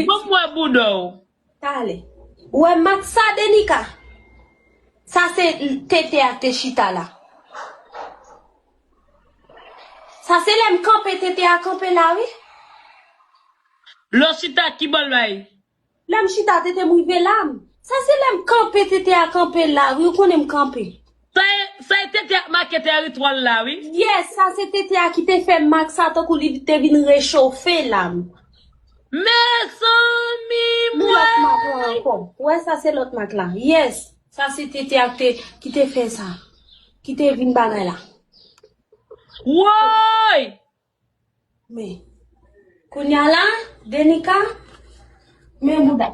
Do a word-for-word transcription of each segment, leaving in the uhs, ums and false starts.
Bon, m wè bouda w. Talè. Ou wè mat sa, Denika? Sa se tete a te chita la. Sa se lè m kanpe tete a kanpe la, wi. Lè w chita, ki bò l bay? Lè m chita, tete m rive la. Sa se lè m kanpe, tete a kanpe la, wi. Ou konnen m kanpe. Sa e, sa e tete a k make tèritwa l la, wi. Yes, sa se tete a ki te fè mak sa, tankou li te vin rechofe la. Mezanmi, mwen. Lòt mak la ankò. Wè, sa se lòt mak la. Yes, sa se tete a ki te, ki te fè sa. Ki te vin bagay la. Woy! Men, kounye a la, Denika, men bouda.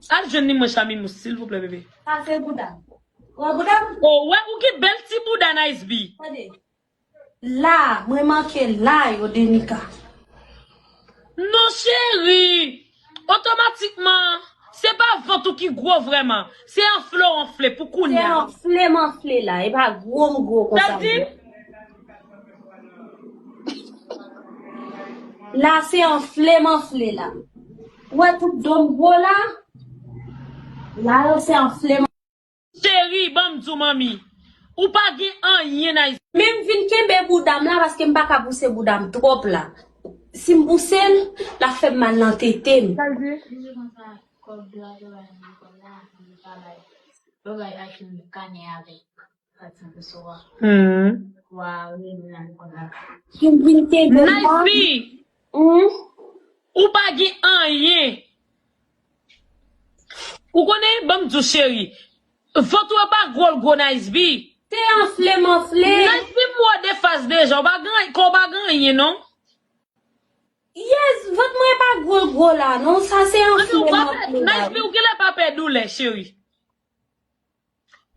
Al jwenn li mwen, Chamimous, silvouplè, bebe. Sa se bouda. Wè bouda? O, wè, ou gen bèl ti bouda, Nice B. Tande. La, mwen manke la yo, Denika. Non, cheri. Otomatikman, se pa vant ou ki gwo vrèman. Se anfle w anfle pou kounye a. Se anfle m anfle la. E pa gwo m gwo konsa. Sa di? La, se anfle m anfle la. Ou wè tout do m gwo la? La, yo se anfle m. Cheri, ban m di w, manmi. Ou pa gen anyen, Nice. Men m vin kenbe bouda m la, paske m pa ka pouse bouda m twòp la. Si m pouse l, l ap fè m mal nan tete m. Sa l di? Li di konsa, kòb de a te bay mwen kòb la, li pa bay. Yo bay Akim kanè avèk pati pou sou a. Hmm. Wa, wi, nan konn la. Ki m vin kenbe Nice la. B. Hmm? Ou pa gen anyen. Ou konnen, ban m di w, cheri. Vant ou e pa gwo l gwo, Nice B. Se anfle m anfle. Nice B, m wè w de fas deja. Ou pa gen, kò w pa gen anyen, non. Yes, vant mwen e pa gwo l gwo la, non. Sa se anfle m anfle la. Nice B, ou genlè pa pè doulè, cheri.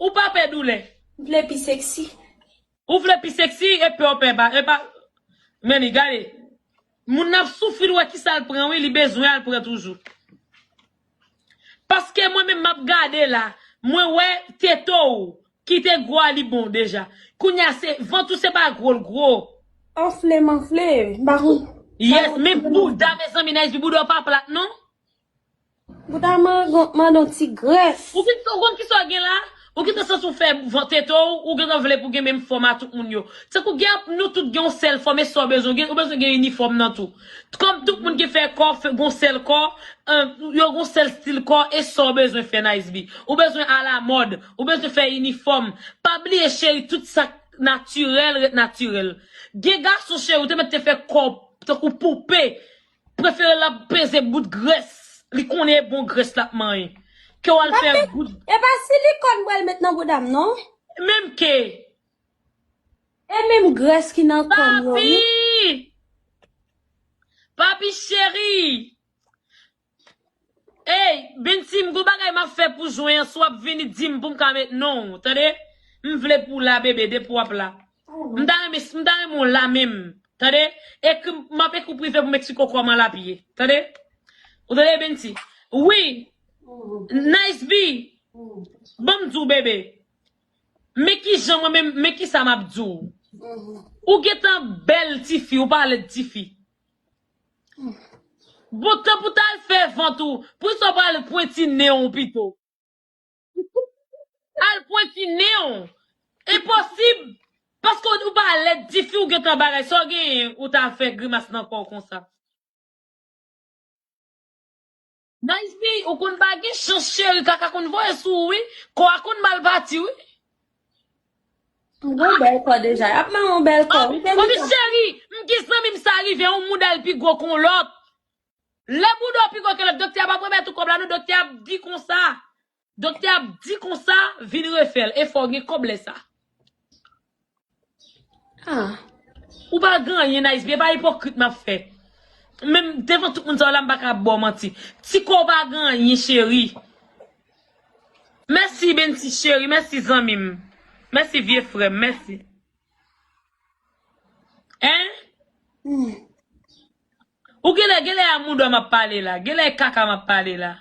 Ou pa pè doulè. M vle pi seksi. Ou vle pi seksi, e pè w pè pa, e pa, men li, gade. Moun nan ap soufri, l wè kisa l pran, wi, li bezwen al pran toujou. Paske mwen menm m ap gade la, mwen wè tete w ki te gwo a li bon deja. Kounye a se, vant ou se pa gwo l gwo. Anfle m anfle, m pa konn. Yes, men bouda, mezanmi, Nice B, bouda w pa plat, non? Bouda m an, m an don ti grès. Ou gen, ou konn kisa w gen la? Ou gentan santi w fè van-, tete w, ou gentan vle pou gen menm fòm a tout moun yo. Se kou gen, nou tout gen yon sèl fòm, e sa w bezwen gen, ou bezwen gen inifòm nan tou. Kòm tout moun ki fè kò, fè, gon sèl kò, eh, yo gon sèl stil kò, e sa w bezwen fè, Nice B. Ou bezwen alamòd, ou bezwen fè inifòm. Pa bliye, cheri, tout sa k natirèl ret natirèl. Gen gason, cheri, ou te mèt te fè kò w tankou poupe. Prefere l ap peze bout grès. Li konnen e bon grès l ap manyen. Ke w al fè bout. E pa silikòn m pral met nan bouda m, non? Menm ke. E menm grès ki nan kò m yo, wi. Papi! Papi cheri! Ey, Benty, m gon bagay m ap fè pou jwen an, si w ap vini, di m pou m ka met non w, tande? M vle pou w la, bebe, depi w ap la. M ta renmen, m ta renmen w la menm, tande? Ekri m, m ap ekri w prive pou m eksplike w kòman l ap ye, tande? Ou tande, Benty? Wi, Nice B, ban m di w, bebe. Men kijan mwen menm, men kisa m ap di w. Ou gentan bèl tifi, ou pa lèd tifi. Bon, tan pou t al fè vant ou, poukisa w pa al pwenti nen w pito? Al pwenti nen w. Enposib. Paske w pa lèd tifi, ou gentan bagay. Sa w genyen, ou ta fè grimas nan kò w konsa. Nice B, ou konn pa gen chans, cheri, kaka konn voye sou ou, wi. Kò a konn mal pati, wi. M gon bèl kò deja. Y ap ban m yon bèl kò. Wi, Denika. Cheri, m gen zanmi m sa rive, yon mouda l pi gwo ke yon lòt. Lè mouda w pi gwo ke lòt, doktè a p ap remèt ou kòb la, non, doktè a ap di konsa. Doktè a ap di konsa, vin refè l. E fò w gen kòb lè sa. Ah. Ou pa gen anyen, Nice B, e pa ipokrit m ap fè. Menm devan tout moun sa yo la, m pa ka ba w manti. Ti kò w pa gen anyen, cheri. Mèsi, Benty cheri. Mèsi, zanmi m. Mèsi, vye frè m. Mèsi. Hein? Hmm. Ou genlè, genlè a mouda m ap pale la. Genlè e kaka m ap pale la.